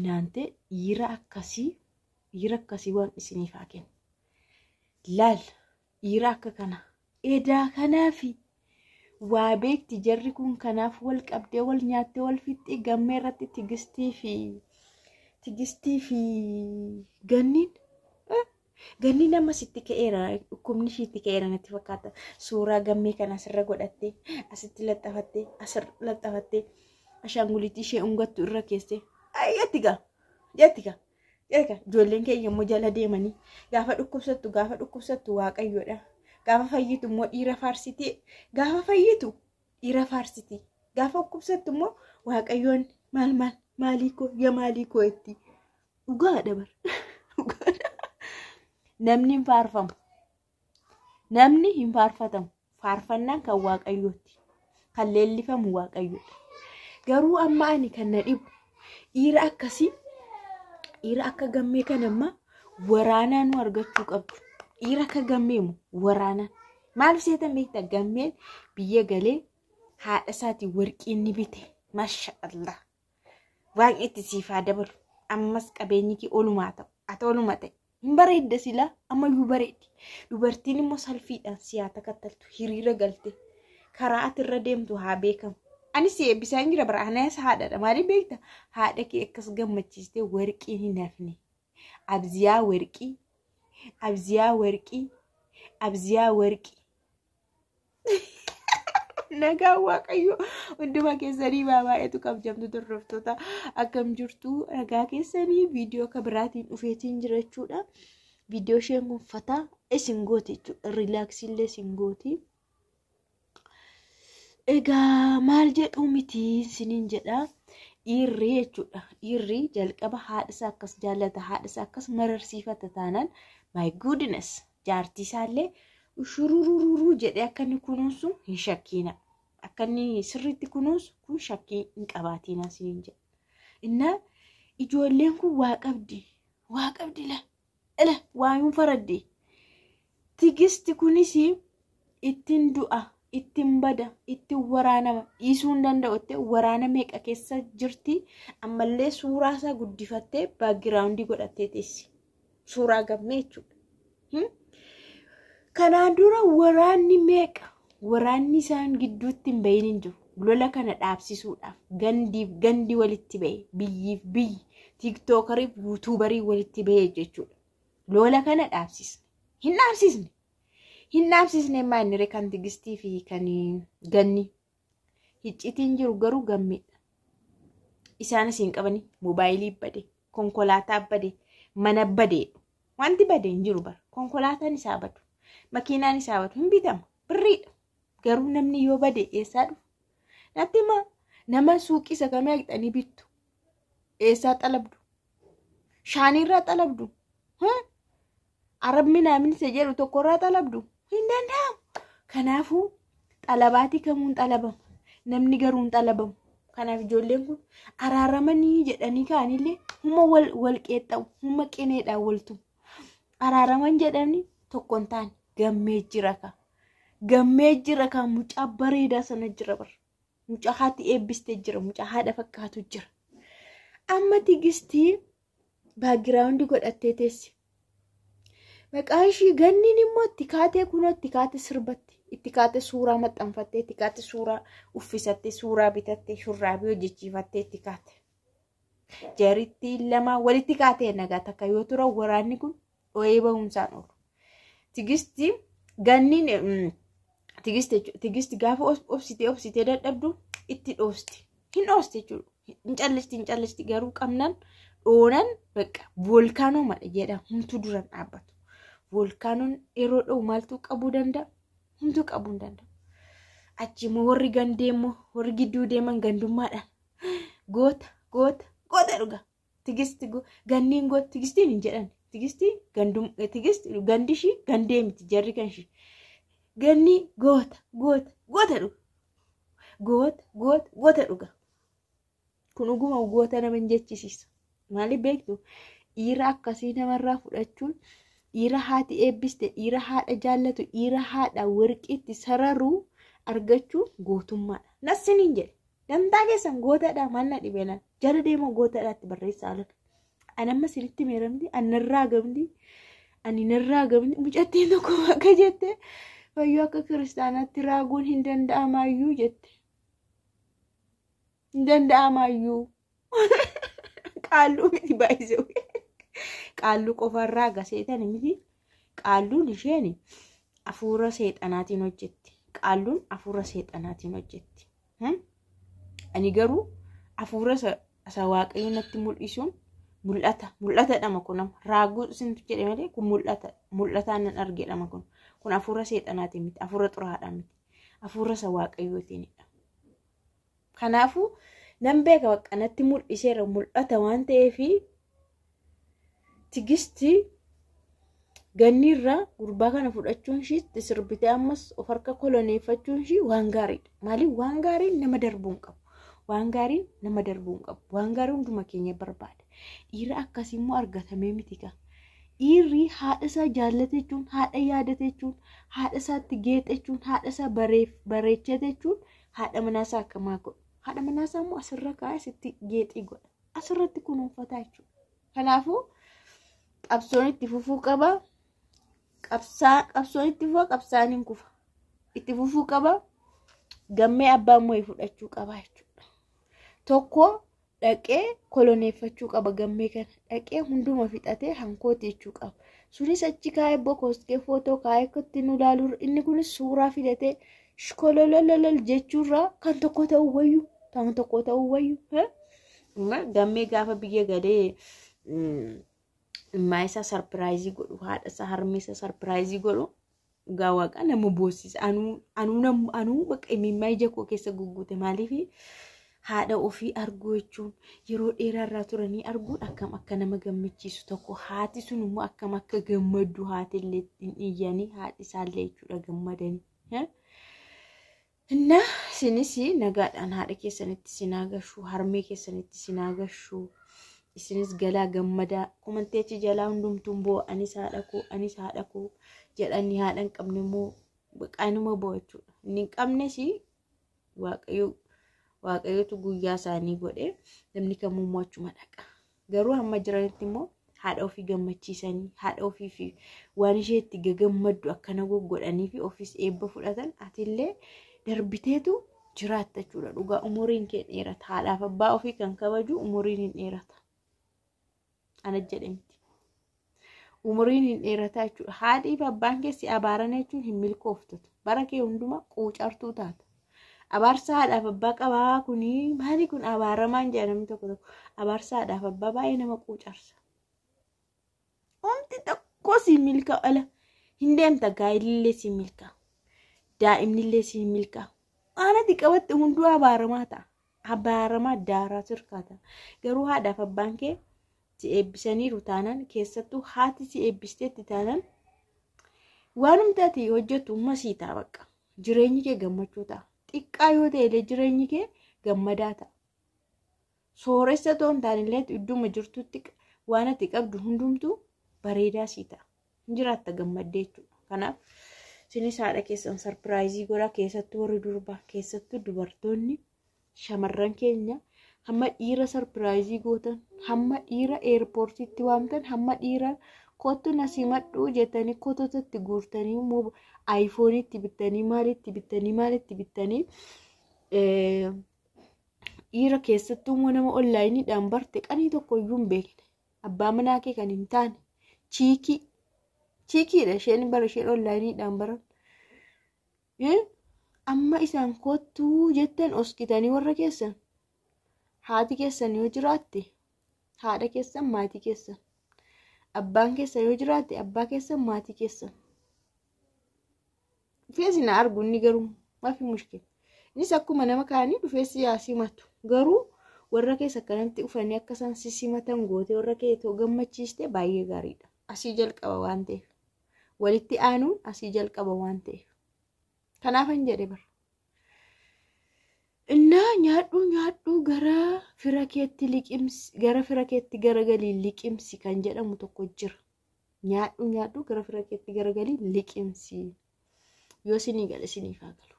Naante dhiira akkasii, dhiira akkasii waan isiniif haa kennu. Laal, dhiira akka kana edaa kanaafi waa beekti jarri kun, kanaaf wal qabdee wal nyaattee wal fixxii. Gammee irratti Tigistii fi Ganniin, Ganniin ammas itti ka'eera, dhukkubni ishii itti ka'eera natti fakkaata. Suuraa Gammee kana asirra godhattee, asitti laxafattee, asirra laxafattee, ashaanguliitii ishee ungattu irra keessee, jetti gaa, jetti gaa. Egaa ijoolleen keenya immoo jala deemanii gaafa dhukkubsattu, gaafa dhukkubsattu Waaqayyoodha. Gaafa fayyitu immoo dhiira faarsiti. Gaafa fayyitu dhiira faarsiti. Gaafa dhukkubsattu immoo Waaqayyoon maal maal maalii koo yaa maalii koo itti. Dhugaadha bar. Dhugaadha. Namni hin faarfamu. Namni hin faarfatamu. Faarfannaan kan Waaqayyooti. Kan leellifamu Waaqayyoodha. Garuu amma ani kan na dhibu dhiira akkasii, dhiira akka Gammee kana amma waraanaa nu argachuu qabdu. Dhiira akka Gammeemu waraanaa. Maal seetan beektaa? Gammeen biyya galee haadha isaatiin warqii inni bite. Masha Allah. Waaqni itti siif haa dabalu. Ammas qabeenyi kee olumaa ta'u. Ati oluma ta'e. Hin bareedda silaa, ammayyuu bareeddi. Dubartiin immoo salfiidhaan si haa takattaltu, hiriira galte. Karaa ati irra deemtu haa beekamu. Ani si eebbisaa hin jira bara, anas haadhadha. Maaliif beekta? Haadha kee akkas gammachiistee warqiin hin hafne. Abziyaa warqii. Abziyaa warqii. Abziyaa warqii. Nagaa Waaqayyo hunduma keessanii baay'eetu kabajamtu hordoftoota, akkam jirtu? Nagaa keessanii? Viidiyoo akka biraatiin dhufeetiin jira jechuudha. Viidiyoo isheen kun fataa isin gooti jechuudha. Relax illee isin gooti. Egaa maal jedhu miti isiniin jedha. Dhiirri jechuudha. Dhiirri jalqaba haadha isaa akkas jaallata, haadha isaa akkas mararsiifata taanaan, my goodness, jaartii isaallee shururururuu jedhee akka inni kunuunsu hin shakkiina. Akka inni sirriitti kunuunsu kun shakkii hin qabaatina isiniin jedha. Innaa ijoolleen kun waa qabdi. Waa qabdi, la. Ila waayuun faradde. Tigisti kunis ittiin du'a, ittiin bada, ittiin waraanama dhiisuu hin danda'u jettee waraana meeqa keessa jirti. Ammallee suuraa isaa guddifattee background godhattee teessi. Suuraa Gammee jechuudha. Kanaan dura waraanni meeqa waraanni isaan gidduutti hin bahin hin jiru. Lola kana dhaabsisuudhaaf gandiif gandi walitti bahe, biyyiif biyyi, TikTokeriif YouTuberii walitti bahe jechuudha. Lola kana dhaabsisne. Hin dhaabsisne. Hin dhaabsisne. Maannire kan Tigistii fi kan Ganni. Hiccitiin jiru garuu Gammeedha. Isaan asiin qabanii moobaayilii bade, konkolaataa bade, mana bade. Wanti bade hin jiru bara. Konkolaataan isaa badu. Makiinaan isaa badu hin bitama. Birriidha. Garuu namni yoo bade eessaa dhufu? Natti himaa, nama suuqii isa kamii haqxanii bittu? Eessaa xalabdu? Shaaniirraa xalabdu? Arab minaamin isa jedhu tokkorraa xalabdu? Hin danda'amu. Kanaafuu xalabaatii kamuun xalabama. Namni garuu hin xalabamu. Kanaaf ijoolleen kun araaramanii jedhanii ka'anillee huma wal wal qeexxa'u, huma qineedhaan waltu. Araaraman jedhanii tokko hin taane. Gammee jira ka. Gammee jira ka, mucaa bareedaa sana jira bara. Mucaa haati eebbistee jira, mucaa haadha fakkaatu jira. Amma Tigistii background godhattee teessi. Maqaan ishii Ganniin immoo itti kaatee, kunoo itti kaatee sirbatti, itti kaatee suuraa maxxanfattee, itti kaatee suuraa uffisattee, suuraa bitattee, shurraabii hojjechiifattee itti kaate. Jarittii lama walitti kaatee nagaa takka yoo turan waraanni kun dho'ee bahuunsaan oolu. Tigistii Ganniin, Tigisti jechuudha. Tigisti gaafa obsitee obsitee dadhabdu itti dhoosti. Hin dhoosti jechuudha. Hin callisti, hin callisti, garuu qabnan dhoonan bakka volcano madha jedha, humtuu duran dhaabbatu. Volcanoon yeroo dho'u maaltu qabuu danda'a? Humtuu qabuu hin danda'u. Achi immoo warri gandee immoo warri gidduu deeman gandummaadhaan goota, goota, goota dhuga. Tigisti Ganniin goota, Tigistiin hin jedhan. Tigistii gandum, Tigisti gandi ishii gandee miti, jarri kan ishii. Ganni goota, goota, goota dhuga. Goota, goota, goota dhuga. Kun dhuguma goota nama hin jechisiisa. Maaliif beektu? Dhiira akkasii namarraa fudhachuun, dhiira haati eebbiste, dhiira haadha jaallatu, dhiira haadha warqiitti sararuu argachuun gootummaadha. Nassiniin jedhe. Dantaa keessan gootadha, maal na dhibeenan. Jala deema gootaadhaatti barreessaa ala. Ani amma isinitti meeramti, ani narraa gamti, ani narraa gamti. Mucattiin tokko akka jette, fayyoo akka kiristaanaatti raaguun hin danda'amaayyuu jette. Hin danda'amaayyuu. Qaalluu miti baay'isee. Qaalluu qofarraa gaseetan miti. Qaalluun isheen hafuura seexanaatiin hojjetti. Qaalluun hafuura seexanaatiin hojjetti. Ani garuu hafuura isa Waaqayyo natti mul'isuun mul'ata. Mul'ata dhama kun nama. Raaguu isintu jedhe malee kun mul'ata. Mul'ataan nan arge dhama kun. Kun hafuura seexanaatiin miti. Hafuura xuraadhaan miti. Hafuura isa Waaqayyootiinidha. Kanaafuu nan beeka, bakka natti mul'iseera, mul'ata waan ta'eefi. Tigisti ganniirraa gurbaa kana fudhachuun ishii itti sirbitee ammas of harka koloneeffachuun ishii waan gaariidha. Maaliif? Waan gaariin nama darbuu hin qabu. Waan gaariin nama darbuu hin qabu. Waan gaarii hunduma keenya barbaada. Dhiira akkasii immoo argatamee miti kaa. Dhiirri haadha isaa jaallate jechuun, haadha yaadate jechuun, haadha isaatti geexe jechuun, haadha isaa bareechate jechuun, haadha manaa isaa akkamaa godhu. Haadha manaa isaa immoo asirra kaa'ee asitti geexii godha. Asirratti kunuunfataa jechuudha. Kanaafuu qabsoon itti fufuu qaba. Qabsoon itti fufa, qabsaan hin kufa. Itti fufuu qaba. Gammee abbaan moo'ee fudhachuu qaba jechuudha. Tokko dhaqee koloneeffachuu qaba gammee kana. Dhaqee hunduma fixatee hankooti jechuu qaba. Sunis achi kaa'ee bokoskee footoo kaa'ee akkatti nu ilaalu, inni kunis suuraa fidatee shkololololol jechuurraa kan tokko ta'uu wayyu. Kan tokko ta'uu wayyu. Gammee gaafa biyya galee immaa isaa surprise godhu, haadha isaa, harmee isaa surprise godhu, dhugaa waaqa nama boossisa. Anuu anuu bakka imimmaa ija koo keessa gugguute. Maaliif? Haadha ofii arguu jechuun, yeroo dheeraa irraa turanii arguun akkam akka nama gammachiisu tokko, haati sun immoo akkam akka gammaddu, haati illee hin iyyanii, haadhi isaallee jechuudha gammadanii. Inna isinis nagaadhaan haadha keessanitti sinaa gashu, harmee keessanitti sinaa gashu. Isinis galaa gammadaa. Komanteechi jalaa hundumtuun boo'a, anis haadha koo, anis haadha koo jedhanii. Haadha hin qabne immoo qaanuma boo'a jechuudha. Inni hin qabnes Waaqayyo, Waaqayyotu guyyaa isaanii godhe, namni kamuu immoo achuma dhaqa. Garuu hamma jiranitti immoo haadha ofii gammachiisanii, haadha ofii fi waan ishee itti gagammaddu akkana goggodhanii fi ofiis eebba fudhatan, atillee darbiteetu jiraatta jechuudha. Dhugaa umuriin kee dheerata. Haadhaaf abbaa ofii kan kabaju umuriin hin dheerata. Ana jedhe miti. Umuriin hin dheerata jechuudha. Haadhii fi abbaan kee si abaaran jechuun hin milkooftatu. Bara kee hunduma quucartuu taata. Abaarsa haadhaaf abbaa qabaa kuni maali kun abaaramaan jedha namni tokko tokko. Abaarsa haadhaaf abbaa baay'ee nama quucarsa. Homti tokko si milkaa'u ala hin deemta, gaa'ilillee si milkaa'u. Daa'imnillee si milkaa'u. Waan ati qabatte hunduu abaaramaa ta'a. Abaaramaa daaraa sirkaa ta'a. Garuu haadhaaf abbaan kee si eebbisaniiru taanaan, keessattuu haati si eebbisteetti taanaan, waanumti ati hojjettu umma sii ta'a bakka. Jireenyi kee gammachuu ta'a. Xiqqaa yoo ta'e illee jireenyi kee gammadaa ta'a. Sooressa ta'uu hin taane illee idduma jirtutti waan ati qabdu hundumtuu bareedaa sii ta'a. Hin jiraatta gammaddee jechuudha. Kanaaf isinis haadha keessan surprise godhaa, keessattuu warri durbaa, keessattuu dubartoonni, shamarran keenya, hamma dhiira surprise gootan, hamma dhiira airportiitti waamtan, hamma dhiira kottu na simadhu jettanii kototatti guurtanii immoo iPhoneitti bittanii, maalitti bittanii, maalitti bittanii, dhiira keessattuu immoo nama onlineiidhaan barte qanii tokko iyyuu hin beekne, abbaa manaa kee kan hin taane, chiikii chiikiidha isheen bara isheen onlineiidhaan baran. Amma isaan kottuu jettan oskitanii, warra keessan, haati keessan yoo jiraatte haadha keessan, maatii keessan, abbaan keessan yoo jiraate abbaa keessan, maatii keessan. Dhufee isin argu inni garuu maafi mushkil. Innis akkuma nama kaanii dhufee si haa simatu. Garuu warra keessa akkanatti dhufanii akka isaan si simatan gootee warra kee too gammachiiste baay'ee gaariidha. Asii jalqaba waan ta'eef. Walitti aanuun asii jalqaba waan ta'eef. Kanaafan jedhe bara. Innaa nyaadhu nyaadhu, gara fira keetti liqimsi, gara fira keetti garagalii liqimsi kan jedhamu tokko jira. Nyaadhu nyaadhu, gara fira keetti garagalii liqimsi. Yoo isinii gale isiniif haa galu.